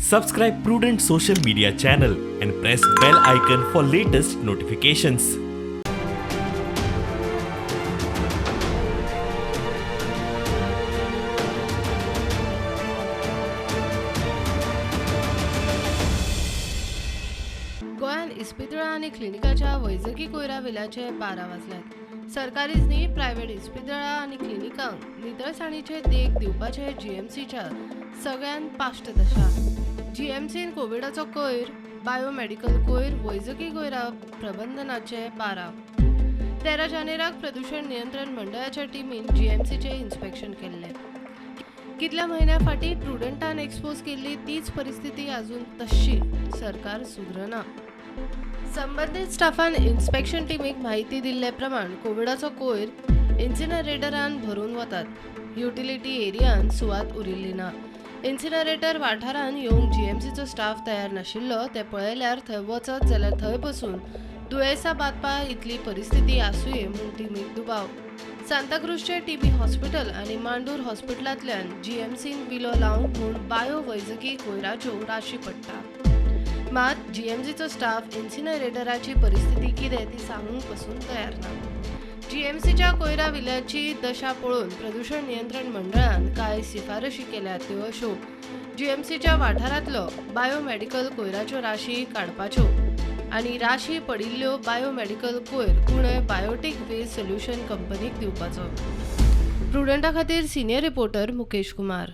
Subscribe Prudent social media channel and press bell icon for latest notifications. गोंयांत इस्पितळां आनी क्लिनिकाच्या वैजकी कोयरा विल्याचे 12 वाजल्यात. सरकारीच न्ही, प्रायव्हेट इस्पितळां आनी क्लिनिकांक नितळसाणीचे देख दिवपाचे जीएमसीच्या सगळ्यांत पाश्ट दशा. जीएमसीन कोविडाचो कोयर, बायोमेडिकल कोयर, वैजकी कोयरा प्रबंधनाचे 12. 13 जानेराक प्रदूषण नियंत्रण मंडळाच्या टिमीन जीएमसीचे इन्स्पेक्शन केल्लें. कितल्या म्हयन्या फाटीं प्रुडंटान एक्सपोज केल्ली तीच परिस्थिती अजून तशी, सरकार सुदरना. संबंदीत स्टाफान इन्स्पेक्शन टिमीक म्हायती दिल्ले प्रमाण कोविडाचो कोयर इन्सिनरेटरान भरून वतात. युटिलिटी एरियान सुवात उरिल्ली ना. इन्सिनरेटर वाठारान येवंक जीएमसीचो स्टाफ तयार नाशिल्लो तें पळयल्यार थंय वचत जाल्यार थंय बसून दुयेंसां बादपा इतली परिस्थिती आसुये म्हूण टिमीक दुबाव. सांताक्रूजचे टीबी हॉस्पिटल आनी मांडूर हॉस्पिटलांतल्यान जीएमसीन विलो लावंक म्हूण बायो वैजकी कोयराच्यो राशी पडटा. मात जीएमसीचो स्टाफ इन्सिनरेटराची परिस्थिती कितें ती सांगूंक पसून तयार ना. जीएमसीच्या कोयरा विल्याची दशा पळोवन प्रदूषण नियंत्रण मंडळान कांय शिफारशी केल्यात त्यो अश्यो: जीएमसीच्या वाठारांतलो बायोमेडिकल कोयराच्यो राशी काडपाच्यो आनी राशी पडिल्ल्यो बायोमेडिकल कोयर कुणय बायोटीक वेस्ट सोल्युशन कंपनीक दिवपाचो. प्रुडंटा खातीर सिनियर रिपोर्टर मुकेश कुमार.